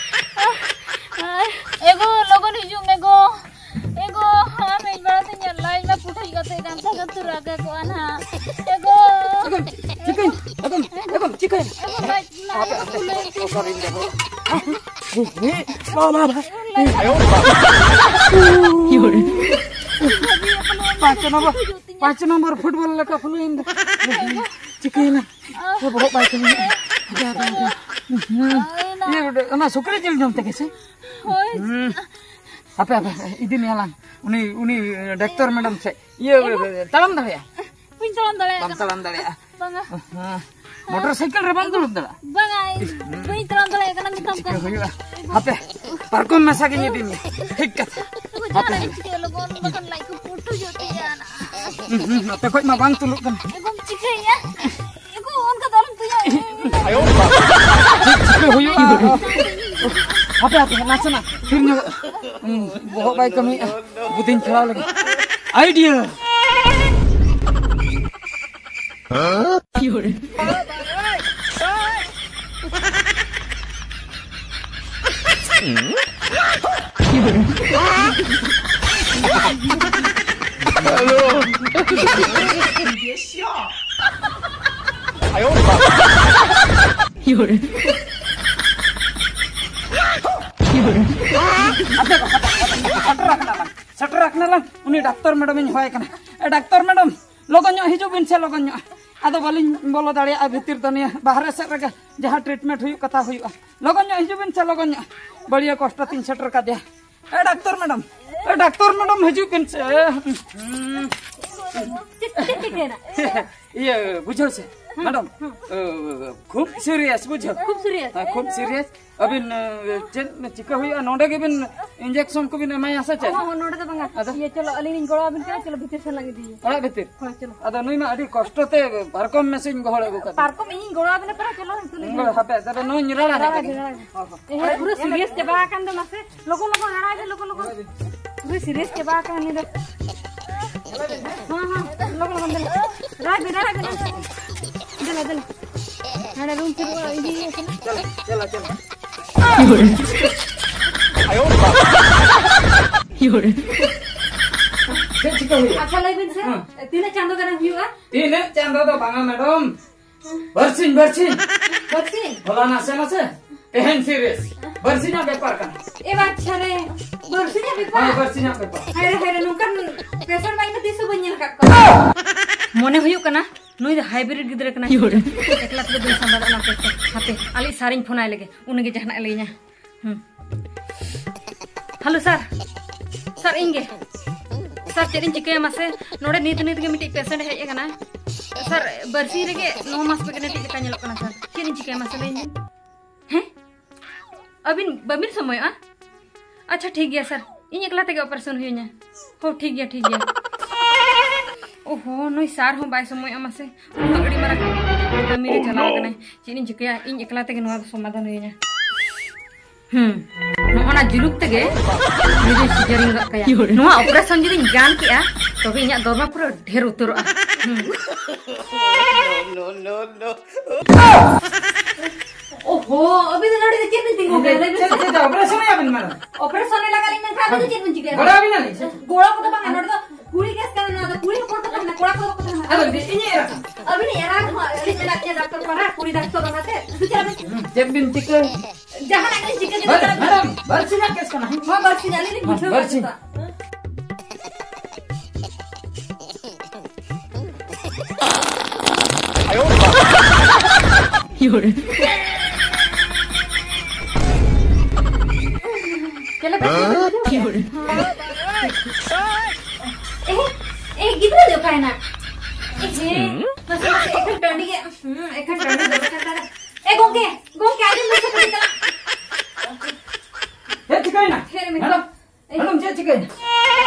ᱟᱦ, ᱟᱦ, ᱮᱜᱳ, ᱞᱚᱜᱚᱱ ᱦᱤᱡᱩᱜ ᱢᱮ ᱜᱳ᱾ ᱮᱜᱳ, ᱟᱢ ᱦᱮᱡ ᱵᱟᱲᱟ ᱛᱮ ᱤᱧᱟᱹᱜ ᱞᱟᱡ ᱢᱟ ᱯᱩᱴᱷᱩᱡ ᱠᱟᱛᱮ ᱜᱟᱱᱛᱷᱟ ᱜᱟᱱᱛᱷᱩ ᱨᱟᱜᱟ ᱠᱚᱜᱼᱟ ᱱᱟᱦᱟᱜ᱾ ᱮᱜᱳ, ᱮᱜᱳ, ᱮᱜᱳ, ᱞᱟᱡ ᱢᱟ ᱯᱷᱩᱞᱟᱹᱭ ᱛᱤᱧᱟ᱾ ᱵᱟ, ᱵᱟ, ᱵᱟ᱾ ᱯᱟᱸᱪ ᱱᱚᱢᱵᱚᱨ, ᱯᱟᱸᱪ ᱱᱚᱢᱵᱚᱨ ᱯᱷᱩᱴᱵᱚᱞ ᱞᱮᱠᱟ ᱯᱷᱩᱞᱟᱹᱭᱮᱱ ᱫᱚ᱾ ᱪᱤᱠᱟᱹᱭᱮᱱᱟ? ᱵᱚᱦᱚᱜ ᱵᱟᱭ ᱠᱟᱹᱢᱤᱭᱮᱫᱼᱟ᱾ ᱦᱟᱯᱮ, ᱦᱟᱯᱮ, ᱦᱟᱯᱮ᱾ ᱦᱩᱸ᱾ ᱤᱭᱟᱹ, ᱚᱱᱟ ᱥᱩᱠᱨᱤ ᱡᱤᱞ ᱡᱚᱢ ᱛᱮᱜᱮ ᱥᱮ? ᱦᱳᱭ᱾ ᱦᱩᱸ᱾ ᱦᱟᱯᱮ, ᱦᱟᱯᱮ, ᱤᱫᱤ ᱢᱮᱭᱟ ᱞᱟᱝ᱾ ᱩᱱᱤ, ᱩᱱᱤ ᱰᱟᱠᱛᱚᱨ ᱢᱮᱰᱟᱢ ᱥᱮ ᱤᱭᱟᱹ, ᱮᱢᱟ᱾ ᱛᱟᱲᱟᱢ ᱫᱟᱲᱮᱭᱟᱜᱼᱟ? ᱵᱟᱹᱧ ᱛᱟᱲᱟᱢ ᱫᱟᱲᱮᱭᱟᱜ ᱵᱟᱢ ᱠᱟᱱᱟ᱾ ᱛᱟᱲᱟᱢ ᱫᱟᱲᱮᱭᱟᱜᱼᱟ? ᱵᱟᱝᱟ᱾ ᱦᱮᱸ᱾ ᱢᱚᱴᱚᱨ ᱥᱟᱭᱠᱮᱞ ᱨᱮ ᱵᱟᱢ ᱫᱩᱲᱩᱵ ᱫᱟᱲᱮᱭᱟᱜᱼᱟ? ᱵᱟᱝᱟ, ᱤᱧ ᱵᱟᱹᱧ ᱛᱟᱲᱟᱢ ᱫᱟᱲᱮᱭᱟᱜ ᱠᱟᱱᱟ ᱱᱤᱛᱚᱜ ᱪᱤᱠᱟᱹ ᱠᱷᱚᱱ᱾ ᱦᱩᱭᱩᱜᱼᱟ? ᱦᱟᱯᱮ, ᱯᱟᱨᱠᱚᱢ ᱢᱮᱥᱟ ᱜᱤᱧ ᱤᱫᱤ ᱢᱮᱭᱟ᱾ ᱴᱷᱤᱠ ᱠᱟᱛᱷᱟ᱾ ᱮᱜᱳ, ᱦᱟᱯᱮ᱾ ᱡᱟᱦᱟᱱᱟᱜ ᱤᱧ ᱪᱤᱠᱟᱹᱭᱟ ᱞᱚᱜᱚᱱ, ᱵᱟᱠᱷᱟᱱ ᱞᱟᱡ ᱠᱚ ᱯᱩᱴᱷᱩᱡᱚᱜ ᱛᱤᱧᱟ ᱱᱟ᱾ ᱦᱩᱸ, ᱦᱩᱸ, ᱱᱚᱛᱮ ᱠᱷᱚᱡ ᱢᱟ ᱵᱟᱝ ᱛᱩᱞᱩᱜ ᱠᱟᱱᱟ᱾ ᱮᱜᱳᱢ ᱪᱤᱠᱟᱹᱭᱟ? ᱮᱜᱳ, ᱚᱱᱠᱟ ᱫᱚ ᱟᱞᱚᱢ ᱛᱩᱧᱟ᱾ ᱪᱮᱫ ᱪᱤᱠᱟᱹ ᱦᱩᱭᱩᱜᱼᱟ? ᱦᱟᱯᱮ, ᱦᱟᱯᱮ, ᱱᱟᱥᱮᱱᱟᱜ ᱛᱷᱤᱨ ᱧᱚᱜᱚᱜ᱾ ᱦᱩᱸ, ᱵᱚᱦᱚᱜ ᱵᱟᱭ ᱠᱟᱹᱢᱤᱭᱮᱫᱼᱟ᱾ ᱵᱩᱫᱷᱤᱧ ᱠᱷᱮᱞᱟᱣ ᱞᱮᱜᱮ᱾ ᱟᱭᱰᱤᱭᱟ᱾ ᱥᱮᱴᱮᱨ ᱟᱠᱟᱱᱟ ᱞᱟᱝ, ᱥᱮᱴᱮᱨ ᱟᱠᱟᱱᱟ ᱞᱟᱝ᱾ ᱩᱱᱤ ᱰᱟᱠᱛᱚᱨ ᱢᱮᱰᱟᱢ ᱤᱧ ᱦᱚᱦᱚᱭ ᱠᱟᱱᱟ᱾ ᱮ, ᱰᱟᱠᱛᱚᱨ ᱢᱮᱰᱟᱢ, ᱞᱚᱜᱚᱱ ᱧᱚᱜ ᱦᱤᱡᱩᱜ ᱵᱤᱱ ᱥᱮ, ᱞᱚᱜᱚᱱ ᱧᱚᱜ᱾ ᱟᱫᱚ ᱵᱟᱹᱞᱤᱧ ᱵᱚᱞᱚ ᱫᱟᱲᱮᱭᱟᱜᱼᱟ ᱵᱷᱤᱛᱤᱨ ᱫᱚ, ᱱᱤᱭᱟᱹ ᱵᱟᱦᱨᱮ ᱥᱮᱫ ᱨᱮᱜᱮ ᱡᱟᱦᱟᱸ ᱴᱨᱤᱴᱢᱮᱱᱴ ᱦᱩᱭᱩᱜ ᱠᱟᱛᱷᱟ ᱦᱩᱭᱩᱜᱼᱟ᱾ ᱞᱚᱜᱚᱱ ᱧᱚᱜ ᱦᱤᱡᱩᱜ ᱵᱤᱱ ᱥᱮ, ᱞᱚᱜᱚᱱ ᱧᱚᱜ᱾ ᱵᱟᱹᱲᱤᱭᱟᱹ ᱠᱚᱥᱴᱚ ᱛᱤᱧ ᱥᱮᱴᱮᱨ ᱠᱟᱫᱮᱭᱟ᱾ ᱮ ᱰᱟᱠᱛᱚᱨ ᱢᱮᱰᱟᱢ, ᱮ ᱰᱟᱠᱛᱚᱨ ᱢᱮᱰᱟᱢ, ᱦᱤᱡᱩᱜ ᱵᱤᱱ ᱥᱮ᱾ ᱪᱮᱫ ᱪᱮᱫ ᱪᱤᱠᱟᱹᱭᱮᱱᱟ? ᱤᱭᱟᱹ, ᱵᱩᱡᱷᱟᱹᱣ ᱥᱮ, ᱢᱮᱰᱟᱢ, ᱠᱷᱩᱵ ᱥᱤᱨᱤᱭᱟᱥ, ᱵᱩᱡᱷᱟᱹᱣ᱾ ᱠᱷᱩᱵ ᱥᱤᱨᱤᱭᱟᱥ? ᱦᱮᱸ, ᱠᱷᱩᱵ ᱥᱤᱨᱤᱭᱟᱥ᱾ ᱟᱹᱵᱤᱱ ᱪᱮᱫ ᱪᱤᱠᱟᱹ ᱦᱩᱭᱩᱜᱼᱟ? ᱱᱚᱰᱮ ᱜᱮᱵᱤᱱ ᱤᱧᱡᱮᱠᱥᱚᱱ ᱠᱚᱵᱤᱱ ᱮᱢᱟᱭᱟ ᱥᱮ ᱪᱮᱫ? ᱚ, ᱦᱚᱸ, ᱱᱚᱰᱮ ᱫᱚ ᱵᱟᱝᱟ᱾ ᱟᱫᱚ? ᱤᱭᱟᱹ, ᱪᱚᱞᱚ, ᱟᱹᱞᱤᱧ ᱞᱤᱧ ᱜᱚᱲᱚ ᱟᱵᱤᱱ ᱠᱟᱱᱟ, ᱪᱚᱞᱚ, ᱵᱷᱤᱛᱤᱨ ᱥᱮᱱ ᱞᱟᱝ ᱤᱫᱤᱭᱮᱭᱟ᱾ ᱚᱲᱟᱜ ᱵᱷᱤᱛᱤᱨ? ᱦᱳᱭ, ᱪᱚᱞᱚ᱾ ᱟᱫᱚ ᱱᱩᱭ ᱢᱟ ᱟᱹᱰᱤ ᱠᱚᱥᱴᱚ ᱛᱮ ᱯᱟᱨᱠᱚᱢ ᱢᱮᱥᱮᱧ ᱜᱚᱦᱚᱲ ᱟᱹᱜᱩ ᱠᱟᱫᱮ᱾ ᱯᱟᱨᱠᱚᱢ ᱤᱧᱤᱧ ᱜᱚᱲᱚ ᱟᱵᱤᱱᱟ ᱠᱟᱱᱟ, ᱪᱚᱞᱚ, ᱱᱤᱛᱚᱜ ᱞᱤᱧ ᱦᱟᱯᱮ, ᱛᱚᱵᱮ ᱱᱩᱭ ᱨᱟᱲᱟ ᱧᱚᱜ ᱨᱟᱲᱟ ᱠᱟᱹᱴᱤᱡ᱾ ᱜᱮ, ᱨᱟᱲᱟ ᱜᱮ᱾ ᱦᱚᱸ, ᱦᱚᱸ᱾ ᱮ, ᱯᱩᱨᱟᱹ ᱥᱤᱨᱤᱭᱟᱥ ᱪᱟᱵᱟ ᱟᱠᱟᱱ ᱫᱚ ᱢᱟᱥᱮ᱾ ᱞᱚᱜᱚᱱ, ᱞᱚᱜᱚᱱ, ᱨᱟᱲᱟᱭ ᱵᱮᱱ, ᱞᱚᱜᱚᱱ, ᱞᱚᱜᱚᱱ᱾ ᱯᱩᱨᱟᱹ ᱥᱤᱨᱤᱭᱟᱥ ᱪᱟᱵᱟ ᱟᱠᱟᱱᱟ ᱩᱱᱤ ᱫᱚ᱾ ᱦᱚᱸ, ᱦᱚᱸ, ᱞᱚᱜᱚᱱ, ᱞᱚᱜᱚᱱ, ᱫᱮᱞᱟ᱾ ᱨᱟᱲᱟᱭ ᱵᱮᱱ, ᱨᱟᱲᱟᱭ ᱵᱮᱱ᱾ ᱫᱮᱞᱟ, ᱫᱮᱞᱟ᱾ ᱦᱟᱸᱰᱮ ᱨᱩᱢ ᱥᱮᱫ ᱵᱚᱱ ᱤᱫᱤᱭᱮ ᱠᱟᱱᱟ᱾ ᱪᱚᱞᱚ, ᱪᱚᱞᱚ, ᱪᱚᱞᱚ᱾ ᱪᱮᱫ ᱪᱤᱠᱟᱹ ᱦᱩᱭᱩᱜᱼᱟ? ᱟᱪᱪᱷᱟ, ᱞᱟᱹᱭ ᱵᱮᱱ ᱥᱮ, ᱦᱮᱸ᱾ ᱛᱤᱱᱟᱹᱜ ᱪᱟᱸᱫᱚ ᱜᱟᱱ ᱦᱩᱭᱩᱜᱼᱟ? ᱛᱤᱱᱟᱹᱜ ᱪᱟᱸᱫᱚ ᱫᱚ ᱵᱟᱝᱟ, ᱢᱮᱰᱟᱢ᱾ ᱵᱟᱨᱥᱤᱧ, ᱵᱟᱨᱥᱤᱧ᱾ ᱵᱟᱨᱥᱤᱧ? ᱦᱚᱞᱟ ᱱᱟᱥᱮ, ᱱᱟᱥᱮ᱾ ᱛᱮᱦᱮᱧ ᱥᱤᱨᱤᱭᱟᱥ᱾ ᱵᱟᱨᱥᱤᱧᱟᱜ ᱵᱮᱯᱟᱨ ᱠᱟᱱᱟ᱾ ᱮ ᱵᱟᱪᱪᱷᱟ ᱨᱮ, ᱵᱟᱨᱥᱤᱧᱟᱜ ᱵᱮᱯᱟᱨ? ᱦᱳᱭ, ᱵᱟᱨᱥᱤᱧᱟᱜ ᱵᱮᱯᱟᱨ᱾ ᱦᱟᱭ ᱨᱮ, ᱦᱟᱭ ᱨᱮ, ᱱᱚᱝᱠᱟᱱ ᱯᱮᱥᱮᱱᱴ ᱢᱟ ᱤᱧ ᱫᱚ ᱛᱤᱥ ᱦᱚᱸ ᱵᱟᱹᱧ ᱧᱮᱞ ᱟᱠᱟᱫ ᱠᱚᱣᱟ᱾ ᱢᱚᱱᱮ ᱦᱩᱭᱩᱜ ᱠᱟᱱᱟ, ᱱᱩᱭ ᱫᱚ ᱦᱟᱭᱵᱨᱤᱰ ᱜᱤᱫᱽᱨᱟᱹ ᱠᱟᱱᱟᱭ᱾ ᱮᱠᱞᱟ ᱛᱮᱫᱚ ᱵᱟᱹᱧ ᱥᱟᱢᱵᱟᱲ ᱫᱟᱲᱮᱭᱟᱜᱼᱟ ᱚᱱᱟ ᱯᱮᱥᱮᱱᱴ᱾ ᱦᱟᱯᱮ, ᱟᱞᱮ ᱥᱟᱨᱤᱧ ᱯᱷᱳᱱ ᱟᱭ ᱞᱮᱜᱮ, ᱩᱱᱤ ᱜᱮ ᱡᱟᱦᱟᱱᱟᱜ ᱮ ᱞᱟᱹᱭᱟᱹᱧᱟ᱾ ᱦᱩᱸ᱾ ᱦᱮᱞᱳ ᱥᱟᱨ, ᱥᱟᱨ, ᱤᱧ ᱜᱮ᱾ ᱥᱟᱨ, ᱪᱮᱫ ᱤᱧ ᱪᱤᱠᱟᱹᱭᱟ ᱢᱟᱥᱮ? ᱱᱚᱰᱮ ᱱᱤᱛ, ᱱᱤᱛ ᱜᱮ ᱢᱤᱫᱴᱤᱡ ᱯᱮᱥᱮᱱᱴ ᱦᱮᱡ ᱟᱠᱟᱱᱟᱭ᱾ ᱥᱟᱨ, ᱵᱟᱨᱥᱤᱧ ᱨᱮᱜᱮ ᱱᱚ ᱢᱟᱥ ᱯᱨᱮᱜᱱᱮᱱᱴ ᱞᱮᱠᱟ ᱧᱮᱞᱚᱜ ᱠᱟᱱᱟ ᱥᱟᱨ᱾ ᱪᱮᱫ ᱤᱧ ᱪᱤᱠᱟᱹᱭᱟ ᱢᱟᱥᱮ ᱞᱟᱹᱭ ᱢᱮ? ᱦᱮᱸ? ᱟᱹᱵᱤᱱ ᱵᱟᱹᱵᱤᱱ ᱥᱚᱢᱚᱭᱚᱜᱼᱟ? ᱟᱪᱪᱷᱟ, ᱴᱷᱤᱠ ᱜᱮᱭᱟ ᱥᱟᱨ, ᱤᱧ ᱮᱠᱞᱟ ᱛᱮᱜᱮ ᱚᱯᱟᱨᱮᱥᱚᱱ ᱦᱩᱭᱟᱹᱧᱟ᱾ ᱦᱚᱸ, ᱴᱷᱤᱠ ᱜᱮᱭᱟ, ᱴᱷᱤᱠ ᱜᱮᱭᱟ᱾ ᱳᱦᱳ, ᱱᱩᱭ ᱥᱟᱨ ᱦᱚᱸ ᱵᱟᱭ ᱥᱚᱢᱚᱭᱚᱜᱼᱟ ᱢᱟᱥᱮ᱾ ᱩᱱᱤ ᱦᱚᱸ ᱟᱹᱰᱤ ᱢᱟᱨᱟᱝ ᱠᱟᱹᱢᱤ ᱨᱮ ᱪᱟᱞᱟᱣ ᱟᱠᱟᱱᱟᱭ᱾ ᱪᱮᱫ ᱤᱧ ᱪᱤᱠᱟᱹᱭᱟ? ᱤᱧ ᱮᱠᱞᱟ ᱛᱮᱜᱮ ᱱᱚᱣᱟ ᱫᱚ ᱥᱚᱢᱟᱫᱷᱟᱱ ᱦᱩᱭᱟᱹᱧᱟ᱾ ᱦᱩᱸ, ᱱᱚᱜᱼᱚ ᱱᱟ ᱡᱩᱞᱩᱯ ᱛᱮᱜᱮ ᱩᱱᱤ ᱫᱚᱧ ᱥᱤᱡᱟᱨᱤᱝ ᱜᱚᱫ ᱠᱟᱭᱟ᱾ ᱱᱚᱣᱟ ᱚᱯᱟᱨᱮᱥᱚᱱ ᱡᱩᱫᱤᱧ ᱜᱟᱱ ᱠᱮᱜᱼᱟ, ᱛᱚᱵᱮ ᱤᱧᱟᱹᱜ ᱫᱚᱨᱢᱟ ᱯᱩᱨᱟᱹ ᱰᱷᱮᱨ ᱩᱛᱟᱹᱨᱚᱜᱼᱟ᱾ ᱦᱩᱸ᱾ ᱳᱦᱳ, ᱟᱹᱵᱤᱱ ᱫᱚ ᱱᱚᱰᱮ ᱫᱚ ᱪᱮᱫ ᱵᱤᱱ ᱛᱤᱸᱜᱩ ᱠᱟᱱᱟ? ᱞᱟᱹᱭ ᱵᱤᱱ ᱪᱮᱫ, ᱥᱮ᱾ ᱪᱮᱫ ᱚᱯᱟᱨᱮᱥᱚᱱ ᱮᱭᱟ ᱵᱤᱱ ᱢᱮᱰᱟᱢ? ᱚᱯᱟᱨᱮᱥᱚᱱ ᱞᱟᱜᱟ ᱞᱤᱧ ᱢᱮᱱᱠᱷᱟᱱ ᱟᱹᱵᱤᱱ ᱫᱚ ᱪᱮᱫ ᱵᱤᱱ ᱪᱤᱠᱟᱹᱭᱟ? ᱜᱚᱲᱚ ᱟᱹᱵᱤᱱᱟᱞᱤᱧ ᱥᱮ? ᱜᱚᱲᱚ ᱠᱚᱫᱚ ᱵᱟᱝᱟ, ᱱᱚᱰᱮ ᱫᱚ ᱠᱩᱲᱤ ᱠᱮᱥ ᱠᱟᱱᱟ, ᱱᱚᱣᱟ ᱫᱚ ᱠᱩᱲᱤ ᱦᱚᱯᱚᱱ ᱠᱚ ᱛᱟᱦᱮᱱᱟ, ᱠᱚᱲᱟ ᱠᱚᱫᱚ ᱠᱚ ᱛᱟᱦᱮᱱᱟ᱾ ᱟᱫᱚ ᱤᱧᱤᱡ ᱮᱨᱟ ᱠᱟᱱᱟ᱾ ᱟᱹᱵᱤᱱᱤᱡ ᱮᱨᱟ ᱦᱚᱸ ᱟᱹᱞᱤᱧ ᱢᱮᱱᱟᱜ ᱞᱤᱧᱟ ᱰᱟᱠᱛᱚᱨ ᱯᱟᱲᱟ, ᱠᱩᱲᱤ ᱰᱟᱠᱛᱚᱨ ᱚᱱᱟᱛᱮ᱾ ᱵᱩᱡᱷᱟᱹᱣ ᱵᱤᱱ? ᱦᱩᱸ, ᱪᱮᱫ ᱵᱤᱱ ᱪᱤᱠᱟᱹ? ᱡᱟᱦᱟᱱᱟᱜ ᱜᱮ ᱪᱤᱠᱟᱹ ᱡᱩᱫᱤ ᱵᱟᱝ, ᱪᱟᱞᱟᱜ ᱵᱤᱱ᱾ ᱢᱮᱰᱟᱢ, ᱵᱟᱨᱥᱤᱧᱟᱜ ᱠᱮᱥ ᱠᱟᱱᱟ, ᱦᱮᱸ? ᱦᱚᱸ, ᱵᱟᱨᱥᱤᱧ ᱟᱹᱞᱤᱧ ᱞᱤᱧ ᱦᱮᱸ, ᱵᱩᱡᱷᱟᱹᱣ ᱵᱟᱨᱥᱤᱧ᱾ ᱠᱟᱫᱟ᱾ ᱪᱮᱫ ᱞᱮᱠᱟ? ᱮ, ᱮ, ᱜᱤᱫᱽᱨᱟᱹ ᱫᱚ ᱛᱟᱦᱮᱱᱟ᱾ ᱮ ᱡᱮ, ᱢᱟᱥᱮ, ᱢᱟᱥᱮ, ᱮᱠᱷᱟᱱ ᱴᱟᱺᱰᱤ ᱜᱮ, ᱦᱩᱸ, ᱮᱠᱷᱟᱱ ᱴᱟᱺᱰᱤ ᱫᱚᱨᱠᱟᱨ ᱛᱟᱦᱮᱱᱟ᱾ ᱮ ᱜᱚᱝᱠᱮ, ᱜᱚᱝᱠᱮ, ᱟᱸᱡᱚᱢ ᱢᱮᱥᱮ ᱠᱟᱹᱴᱤᱡ ᱛᱟᱞᱟᱝ᱾ ᱪᱮᱫ ᱪᱤᱠᱟᱹᱭᱮᱱᱟ? ᱦᱮᱡ ᱞᱮ ᱢᱮ᱾ ᱦᱮᱞᱳ, ᱦᱮᱞᱳ, ᱪᱮᱫ ᱪᱤᱠᱟᱹᱭᱮᱱᱟ?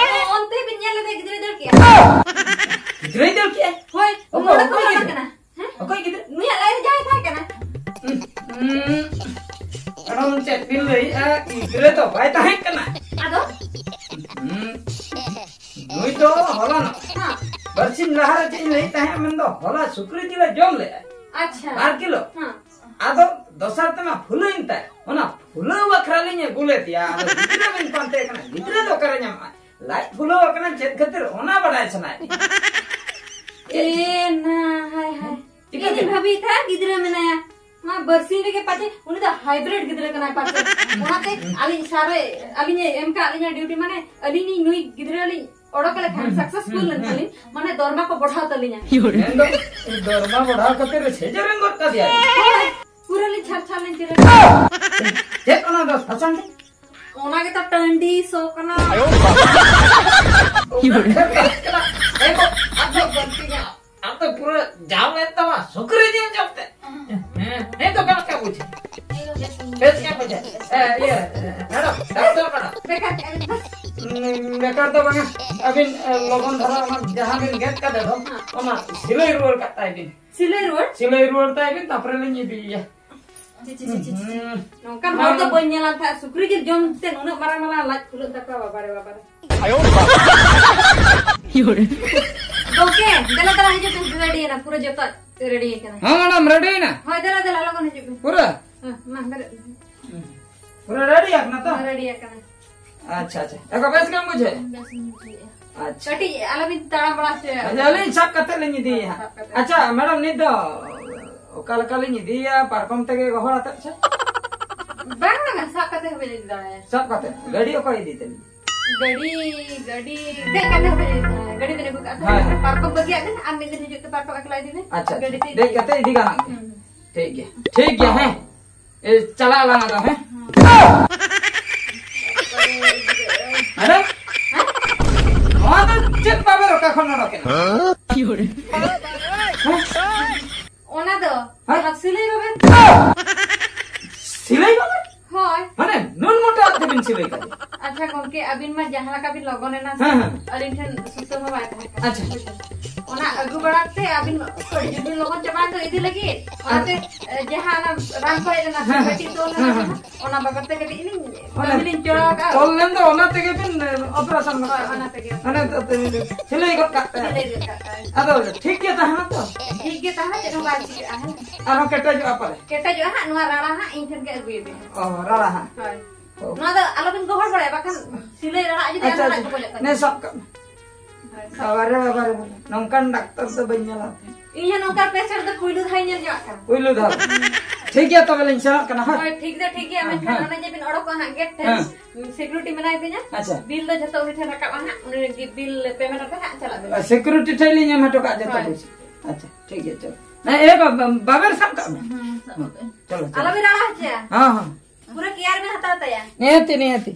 ᱚ, ᱚᱱᱛᱮ ᱵᱤᱱ ᱧᱮᱞ ᱞᱮᱫᱮ ᱜᱤᱫᱽᱨᱟᱹᱭ ᱫᱟᱹᱲ ᱠᱮᱜᱼᱟ? ᱜᱤᱫᱽᱨᱟᱹᱭ ᱫᱟᱹᱲ ᱠᱮᱜᱼᱟ? ᱦᱳᱭ, ᱚᱠᱚᱭ, ᱱᱚᱰᱮ ᱚᱠᱚᱭ ᱠᱷᱚᱱ ᱞᱟᱲᱟᱜ ᱜᱤᱫᱽᱨᱟᱹ? ᱠᱟᱱᱟ᱾ ᱦᱮᱸ? ᱚᱠᱚᱭ ᱜᱤᱫᱽᱨᱟᱹ? ᱱᱩᱭᱟᱜ ᱞᱟᱭᱤᱱ ᱨᱮ ᱡᱟᱦᱟᱸᱭ ᱛᱟᱦᱮᱸ ᱠᱟᱱᱟ᱾ ᱦᱩᱸ, ᱦᱩᱸ᱾ ᱢᱮᱰᱟᱢ, ᱪᱮᱫ ᱵᱤᱱ ᱞᱟᱹᱭᱮᱜᱼᱟ? ᱜᱤᱫᱽᱨᱟᱹ ᱫᱚ ᱵᱟᱭ ᱛᱟᱦᱮᱸ ᱠᱟᱱᱟ᱾ ᱟᱫᱚ? ᱦᱩᱸ᱾ ᱱᱩᱭ ᱫᱚ ᱦᱚᱞᱟᱱᱚᱜ ᱦᱮᱸ᱾ ᱵᱟᱨᱥᱤᱧ ᱞᱟᱦᱟ ᱨᱮ ᱪᱮᱫ ᱤᱧ ᱞᱟᱹᱭᱮᱫ ᱛᱟᱦᱮᱸᱫ, ᱢᱮᱱᱫᱚ ᱦᱚᱞᱟ ᱥᱩᱠᱨᱤ ᱡᱤᱞᱮ ᱡᱚᱢ ᱞᱮᱫᱼᱟ᱾ ᱟᱪᱪᱷᱟ᱾ ᱵᱟᱨ ᱠᱤᱞᱳ᱾ ᱦᱮᱸ᱾ ᱟᱫᱚ ᱫᱚᱥᱟᱨ ᱛᱮᱢᱟ ᱯᱷᱩᱞᱟᱹᱭᱮᱱ ᱛᱟᱭ, ᱚᱱᱟ ᱯᱷᱩᱞᱟᱹᱣ ᱵᱟᱠᱷᱨᱟ ᱞᱤᱧ ᱟᱹᱜᱩ ᱞᱮᱫᱮᱭᱟ᱾ ᱟᱫᱚ ᱜᱤᱫᱽᱨᱟᱹ ᱵᱤᱱ ᱯᱟᱱᱛᱮ ᱠᱟᱱᱟ, ᱜᱤᱫᱽᱨᱟᱹ ᱫᱚ ᱚᱠᱟᱨᱮ ᱧᱟᱢᱚᱜᱼᱟ? ᱞᱟᱡ ᱯᱷᱩᱞᱟᱹᱣ ᱟᱠᱟᱱᱟ ᱪᱮᱫ ᱠᱷᱟᱹᱛᱤᱨ, ᱚᱱᱟ ᱵᱟᱲᱟᱭ ᱥᱟᱱᱟᱭᱮᱫ ᱞᱤᱧᱟ᱾ ᱮ ᱱᱟ, ᱦᱟᱭ, ᱦᱟᱭ᱾ ᱪᱤᱠᱟᱹᱛᱮ? ᱤᱧ ᱵᱷᱟᱹᱵᱤᱭᱮᱫ ᱛᱟᱦᱮᱸᱫ ᱜᱤᱫᱽᱨᱟᱹ ᱢᱮᱱᱟᱭᱟ᱾ ᱱᱚᱣᱟ ᱵᱟᱨᱥᱤᱧ ᱨᱮᱜᱮ ᱯᱟᱪᱮ ᱩᱱᱤ ᱫᱚ ᱦᱟᱭᱵᱨᱤᱰ ᱜᱤᱫᱽᱨᱟᱹ ᱠᱟᱱᱟᱭ ᱯᱟᱪᱮ᱾ ᱚᱱᱟᱛᱮ ᱟᱹᱞᱤᱧ ᱥᱟᱨᱮ, ᱟᱹᱞᱤᱧᱮ ᱮᱢ ᱠᱟᱜ ᱞᱤᱧᱟ ᱰᱤᱭᱩᱴᱤ, ᱢᱟᱱᱮ ᱟᱹᱞᱤᱧ ᱞᱤᱧ ᱱᱩᱭ ᱜᱤᱫᱽᱨᱟᱹ ᱞᱤᱧ ᱚᱰᱚᱠ ᱞᱮᱠᱷᱟᱱ ᱦᱩᱸ, ᱥᱟᱠᱥᱮᱥᱯᱷᱩᱞ ᱦᱩᱸ, ᱞᱮᱱᱠᱷᱟᱱ ᱦᱩᱸ᱾ ᱞᱤᱧ, ᱢᱟᱱᱮ ᱫᱚᱨᱢᱟ ᱠᱚ ᱵᱚᱲᱦᱟᱣ ᱛᱟᱹᱞᱤᱧᱟ᱾ ᱢᱮᱱᱫᱚ ᱫᱚᱨᱢᱟ ᱵᱚᱲᱦᱟᱣ ᱠᱷᱟᱹᱛᱤᱨ ᱥᱮᱡᱮᱨ ᱨᱮᱱ ᱜᱚᱫ ᱠᱟᱫᱮᱭᱟ᱾ ᱦᱳᱭ, ᱯᱩᱨᱟᱹ ᱞᱤᱧ ᱪᱷᱟᱨ ᱪᱷᱟᱨ ᱞᱤᱧ ᱪᱤᱨᱟᱹ᱾ ᱪᱮᱫ ᱚᱱᱟ ᱫᱚ ᱥᱟᱥᱟᱝ ᱜᱮ? ᱚᱱᱟ ᱜᱮᱛᱚ ᱴᱟᱺᱰᱤ ᱥᱚ ᱠᱟᱱᱟ᱾ ᱮ ᱜᱚ, ᱟᱫᱚ ᱵᱟᱹᱲᱛᱤ ᱜᱮ᱾ ᱟᱢ ᱫᱚ ᱯᱩᱨᱟᱹ ᱡᱟᱢ ᱮᱱ ᱛᱟᱢᱟ ᱥᱩᱠᱨᱤ ᱡᱤᱞ ᱡᱚᱢ ᱛᱮ᱾ ᱦᱮᱸ, ᱦᱮᱸ ᱛᱚ, ᱵᱮᱥ ᱜᱮ ᱵᱩᱡᱷᱟᱹᱜ᱾ ᱵᱮᱥ ᱜᱮ ᱵᱩᱡᱷᱟᱹᱜ᱾ ᱮ, ᱤᱭᱟᱹ, ᱢᱮᱰᱟᱢ, ᱰᱟᱠᱛᱚᱨ ᱢᱮᱰᱟᱢ᱾ ᱵᱮᱠᱟᱨ ᱠᱮᱫ ᱵᱤᱱ᱾ ᱩᱸ, ᱵᱮᱠᱟᱨ ᱫᱚ ᱵᱟᱝᱟ᱾ ᱟᱹᱵᱤᱱ, ᱮ, ᱞᱚᱜᱚᱱ ᱫᱷᱟᱨᱟ ᱚᱱᱟ ᱡᱟᱦᱟᱸ ᱵᱤᱱ ᱜᱮᱫ ᱠᱟᱫᱟ ᱫᱚ, ᱦᱮᱸ᱾ ᱚᱱᱟ ᱥᱤᱞᱟᱹᱭ ᱨᱩᱣᱟᱹᱲ ᱠᱟᱜ ᱛᱟᱭ ᱵᱤᱱ᱾ ᱥᱤᱞᱟᱹᱭ ᱨᱩᱣᱟᱹᱲ? ᱥᱤᱞᱟᱹᱭ ᱨᱩᱣᱟᱹᱲ ᱛᱟᱭ ᱵᱤᱱ, ᱛᱟᱨᱯᱚᱨᱮ ᱞᱤᱧ ᱤᱫᱤᱭᱮᱭᱟ᱾ ᱪᱤ, ᱪᱤ, ᱪᱤ, ᱪᱤ, ᱪᱤ᱾ ᱦᱩᱸ᱾ ᱱᱚᱝᱠᱟᱱ ᱦᱚᱲ ᱫᱚ ᱵᱟᱹᱧ ᱧᱮᱞ ᱟᱠᱟᱫ᱾ ᱥᱩᱠᱨᱤ ᱡᱤᱞ ᱡᱚᱢ ᱛᱮ ᱱᱩᱱᱟᱹᱜ ᱢᱟᱨᱟᱝ ᱢᱟᱨᱟᱝ ᱞᱟᱡ ᱯᱷᱩᱞᱟᱹᱜ ᱛᱟᱠᱚᱣᱟ, ᱵᱟᱵᱟ ᱨᱮ, ᱵᱟᱵᱟ ᱨᱮ᱾ ᱜᱚᱝᱠᱮ, ᱫᱮᱞᱟ, ᱫᱮᱞᱟ, ᱦᱤᱡᱩᱜ ᱯᱮ, ᱨᱮᱰᱤ ᱮᱱᱟ, ᱯᱩᱨᱟᱹ ᱡᱚᱛᱚ ᱨᱮᱰᱤ ᱟᱠᱟᱱᱟ᱾ ᱦᱮᱸ ᱢᱮᱰᱟᱢ, ᱨᱮᱰᱤ ᱮᱱᱟ᱾ ᱦᱳᱭ, ᱫᱮᱞᱟ, ᱫᱮᱞᱟ, ᱞᱚᱜᱚᱱ ᱦᱤᱡᱩᱜ ᱯᱮ᱾ ᱯᱩᱨᱟᱹ? ᱦᱮᱸ, ᱢᱟ, ᱵᱮᱨᱮᱫ ᱢᱮ᱾ ᱯᱩᱨᱟᱹ ᱨᱮᱰᱤ ᱟᱠᱟᱱᱟ ᱛᱚ? ᱦᱮᱸ, ᱨᱮᱰᱤ ᱟᱠᱟᱱᱟ᱾ ᱟᱪᱪᱷᱟ, ᱟᱪᱪᱷᱟ᱾ ᱮᱠᱟ ᱵᱮᱥ ᱜᱮᱢ ᱵᱩᱡᱷᱟᱹᱣ? ᱵᱮᱥ ᱤᱧ ᱵᱩᱡᱷᱟᱹᱣᱮᱫᱼᱟ᱾ ᱟᱪᱪᱷᱟ᱾ ᱠᱟᱹᱴᱤᱡ ᱟᱞᱚᱵᱤᱱ ᱛᱟᱲᱟᱢ ᱵᱟᱲᱟ ᱦᱚᱪᱚᱭᱟ᱾ ᱟᱪᱪᱷᱟ, ᱟᱹᱞᱤᱧ ᱥᱟᱵ ᱠᱟᱛᱮ ᱞᱤᱧ ᱤᱫᱤᱭᱟ ᱦᱟᱸᱜ᱾ ᱥᱟᱵ ᱠᱟᱛᱮ᱾ ᱟᱪᱪᱷᱟ, ᱢᱮᱰᱟᱢ, ᱱᱤᱛ ᱫᱚ ᱚᱠᱟ ᱞᱮᱠᱟ ᱞᱤᱧ ᱤᱫᱤᱭᱟ? ᱯᱟᱨᱠᱚᱢ ᱛᱮᱜᱮ ᱜᱚᱦᱚᱲ ᱟᱛᱮᱫ ᱥᱮ? ᱵᱟᱝ, ᱵᱟᱝ, ᱥᱟᱵ ᱠᱟᱛᱮ ᱦᱚᱸᱵᱤᱱ ᱤᱫᱤ ᱫᱟᱲᱮᱭᱟᱜᱼᱟ᱾ ᱥᱟᱵ ᱠᱟᱛᱮ? ᱜᱟᱹᱰᱤ ᱚᱠᱚᱭ ᱤᱫᱤ ᱛᱟᱹᱞᱤᱧᱟ? ᱜᱟᱹᱰᱤ, ᱜᱟᱹᱰᱤ, ᱫᱮᱡ ᱠᱟᱛᱮ ᱦᱚᱸᱵᱤᱱ ᱤᱫᱤ ᱫᱟᱲᱮᱭᱟᱜᱼᱟ᱾ ᱜᱟᱹᱰᱤ ᱵᱤᱱ ᱟᱹᱜᱩ ᱠᱟᱜᱼᱟ ᱛᱚ? ᱦᱳᱭ, ᱦᱳᱭ᱾ ᱯᱟᱨᱠᱚᱢ ᱵᱟᱹᱜᱤᱭᱟᱜ ᱵᱤᱱ, ᱟᱨ ᱢᱤᱫ ᱫᱤᱱ ᱦᱤᱡᱩᱜ ᱛᱮ ᱯᱟᱨᱠᱚᱢ ᱮᱠᱞᱟ ᱤᱫᱤ ᱵᱤᱱ᱾ ᱟᱪᱪᱷᱟ, ᱟᱪᱪᱷᱟ᱾ ᱜᱟᱹᱰᱤ ᱛᱮ ᱤᱫᱤ ᱫᱮᱡ ᱠᱟᱛᱮ ᱤᱫᱤ ᱜᱟᱱᱚᱜ ᱜᱮᱭᱟ᱾ ᱦᱩᱸ, ᱦᱩᱸ᱾ ᱴᱷᱤᱠ ᱜᱮᱭᱟ, ᱴᱷᱤᱠ ᱜᱮᱭᱟ, ᱦᱮᱸ᱾ ᱮ, ᱪᱟᱞᱟᱜ ᱟᱞᱟᱝ ᱟᱫᱚ, ᱦᱮᱸ? ᱦᱮᱸ᱾ ᱟᱨᱮ? ᱦᱮᱸ? ᱱᱚᱣᱟ ᱫᱚ ᱪᱮᱫ ᱵᱟᱵᱮᱨ ᱚᱠᱟ ᱠᱷᱚᱱ ᱚᱰᱚᱠᱮᱱᱟ? ᱦᱮᱸ? ᱚᱱᱟ ᱫᱚ ᱦᱮᱸ? ᱡᱟᱦᱟᱸ ᱥᱤᱞᱟᱹᱭ ᱵᱟᱵᱮᱨ᱾ ᱥᱤᱞᱟᱹᱭ ᱵᱟᱵᱮᱨ? ᱦᱳᱭ᱾ ᱢᱟᱱᱮ ᱱᱩᱱ ᱢᱚᱴᱟ ᱟᱜ ᱛᱮᱵᱤᱱ ᱥᱤᱞᱟᱹᱭ ᱠᱟᱫᱮᱭᱟ? ᱟᱪᱪᱷᱟ ᱜᱚᱢᱠᱮ, ᱟᱹᱵᱤᱱ ᱢᱟ ᱡᱟᱦᱟᱸ ᱞᱮᱠᱟ ᱵᱤᱱ ᱞᱚᱜᱚᱱ ᱮᱱᱟ ᱥᱮ, ᱦᱮᱸ, ᱦᱮᱸ᱾ ᱟᱹᱞᱤᱧ ᱴᱷᱮᱱ ᱥᱩᱛᱟᱹᱢ ᱦᱚᱸ ᱵᱟᱭ ᱛᱟᱦᱮᱸ ᱠᱟᱱᱟ᱾ ᱟᱪᱪᱷᱟ᱾ ᱚᱱᱟ ᱟᱹᱜᱩ ᱵᱟᱲᱟ ᱛᱮ ᱟᱹᱵᱤᱱ ᱡᱩᱫᱤ ᱞᱚᱜᱚᱱ ᱪᱟᱵᱟᱭᱮᱱ ᱫᱚ ᱤᱫᱤ ᱞᱟᱹᱜᱤᱫ, ᱚᱱᱟᱛᱮ, ᱟᱨ ᱮ, ᱡᱟᱦᱟᱸ ᱚᱱᱟ ᱨᱟᱱ ᱠᱚ ᱦᱮᱡ ᱞᱮᱱᱟ ᱥᱮ, ᱦᱮᱸ, ᱦᱮᱸ᱾ ᱯᱮᱴᱤ ᱛᱚᱞ ᱞᱮᱱᱟ ᱦᱮᱸ, ᱦᱮᱸ᱾ ᱡᱟᱦᱟᱸ, ᱚᱱᱟ ᱵᱟᱵᱚᱫ ᱛᱮ ᱠᱟᱹᱴᱤᱡ ᱞᱤᱧ ᱚᱱᱟ ᱠᱟᱹᱢᱤ ᱞᱤᱧ ᱪᱚᱲᱟᱣ ᱟᱠᱟᱫᱼᱟ᱾ ᱛᱚᱞ ᱞᱮᱱ ᱫᱚ ᱚᱱᱟ ᱛᱮᱜᱮ ᱵᱤᱱ, ᱮ, operation ᱦᱳᱭ, ᱠᱟᱜᱼᱟ? ᱚᱱᱟ ᱛᱮᱜᱮ᱾ ᱢᱟᱱᱮ ᱛᱚ, ᱛᱚ, ᱥᱤᱞᱟᱹᱭ ᱜᱚᱫ ᱠᱟᱜ ᱛᱟᱭᱟ᱾ ᱥᱤᱞᱟᱹᱭ ᱜᱚᱫ ᱠᱟᱜ ᱛᱟᱭᱟ᱾ ᱟᱫᱚ ᱴᱷᱤᱠ ᱜᱮ ᱛᱟᱦᱮᱱᱟ ᱛᱚ? ᱴᱷᱤᱠ ᱜᱮ ᱛᱟᱦᱮᱱᱟ, ᱪᱮᱫ ᱦᱚᱸ ᱵᱟᱭ ᱪᱤᱠᱟᱹᱜᱼᱟ, ᱦᱮᱸ᱾ ᱟᱨᱦᱚᱸ ᱠᱮᱴᱮᱡᱚᱜᱼᱟ ᱯᱟᱞᱮ? ᱠᱮᱴᱮᱡᱚᱜᱼᱟ ᱦᱟᱸᱜ, ᱱᱚᱣᱟ ᱨᱟᱲᱟ ᱦᱟᱸᱜ ᱤᱧ ᱴᱷᱮᱱ ᱜᱮ ᱟᱹᱜᱩᱭᱮ ᱵᱤᱱ᱾ ᱚ, ᱨᱟᱲᱟ ᱦᱟᱸᱜ᱾ ᱦᱳᱭ᱾ ᱚ᱾ ᱱᱚᱣᱟ ᱫᱚ ᱟᱞᱚᱵᱤᱱ ᱜᱚᱦᱚᱲ ᱵᱟᱲᱟᱭᱟ, ᱵᱟᱠᱷᱟᱱ ᱥᱤᱞᱟᱹᱭ ᱨᱟᱲᱟ ᱡᱩᱫᱤ ᱟᱪᱪᱷᱟ, ᱟᱨᱦᱚᱸ ᱟᱪᱪᱷᱟ᱾ ᱨᱟᱡᱽ ᱵᱚᱞᱚᱜ ᱛᱟᱵᱤᱱᱟ᱾ ᱱᱮ ᱥᱟᱵ ᱠᱟᱜ ᱢᱮ᱾ ᱦᱳᱭ, ᱥᱟᱵ᱾ ᱵᱟᱵᱟᱨᱮ, ᱵᱟᱵᱟᱨᱮ, ᱵᱟᱵᱟᱨᱮ᱾ ᱱᱚᱝᱠᱟᱱ ᱰᱟᱠᱛᱟᱨ ᱫᱚ ᱵᱟᱹᱧ ᱧᱮᱞ ᱟᱠᱟᱫ᱾ ᱤᱧ ᱦᱚᱸ ᱱᱚᱝᱠᱟ patient ᱫᱚ ᱯᱩᱭᱞᱩ ᱫᱷᱟᱣ ᱤᱧ ᱧᱮᱞ ᱧᱚᱜ ᱠᱟᱱᱟ᱾ ᱯᱩᱭᱞᱩ ᱫᱷᱟᱣ᱾ ᱴᱷᱤᱠ ᱜᱮᱭᱟ, ᱛᱚᱵᱮ ᱞᱤᱧ ᱥᱮᱱᱚᱜ ᱠᱟᱱᱟ, ᱦᱳᱭ᱾ ᱦᱳᱭ, ᱴᱷᱤᱠ ᱫᱚ ᱴᱷᱤᱠ ᱜᱮᱭᱟ, ᱦᱮᱸ, ᱢᱮᱱᱠᱷᱟᱱ ᱦᱮᱸ᱾ ᱚᱱᱮ ᱡᱮ ᱵᱤᱱ ᱚᱰᱚᱠᱚᱜᱼᱟ ᱦᱟᱸᱜ gate ᱴᱷᱮᱱ, ᱦᱮᱸ᱾ security ᱢᱮᱱᱟᱭ ᱛᱤᱧᱟ᱾ ᱟᱪᱪᱷᱟ᱾ Bill ᱫᱚ ᱡᱷᱚᱛᱚ ᱩᱱᱤ ᱴᱷᱮᱱ ᱨᱟᱠᱟᱵᱼᱟ ᱦᱟᱸᱜ, ᱩᱱᱤ ᱜᱮ bill payment ᱟᱛᱮ ᱦᱟᱸᱜ ᱪᱟᱞᱟᱜ ᱵᱤᱱ᱾ ᱟᱨ security ᱴᱷᱮᱱ ᱞᱤᱧ ᱮᱢ ᱦᱚᱴᱚ ᱠᱟᱜᱼᱟ ᱡᱷᱚᱛᱚ ᱦᱳᱭ᱾ ᱯᱚᱭᱥᱟ᱾ ᱟᱪᱪᱷᱟ, ᱴᱷᱤᱠ ᱜᱮᱭᱟ, ᱪᱚᱞᱚ᱾ ᱦᱮᱸ, ᱮ ᱵᱟ-, ᱵᱟ-, ᱵᱟᱵᱮᱨ ᱥᱟᱵ ᱠᱟᱜ ᱢᱮ᱾ ᱦᱩᱸ, ᱥᱟᱵ ᱠᱟᱜ ᱢᱮ᱾ ᱪᱚᱞᱚ, ᱪᱚᱞᱚ᱾ ᱟᱞᱚ ᱵᱤᱱ ᱨᱟᱲᱟ ᱦᱚᱪᱚᱭᱟ᱾ ᱦᱮᱸ, ᱦᱮᱸ᱾ ᱯᱩᱨᱟᱹ care ᱵᱤᱱ ᱦᱟᱛᱟᱣ ᱛᱟᱭᱟ᱾ ᱱᱤᱦᱟᱹᱛᱤ, ᱱᱤᱦᱟᱹᱛᱤ᱾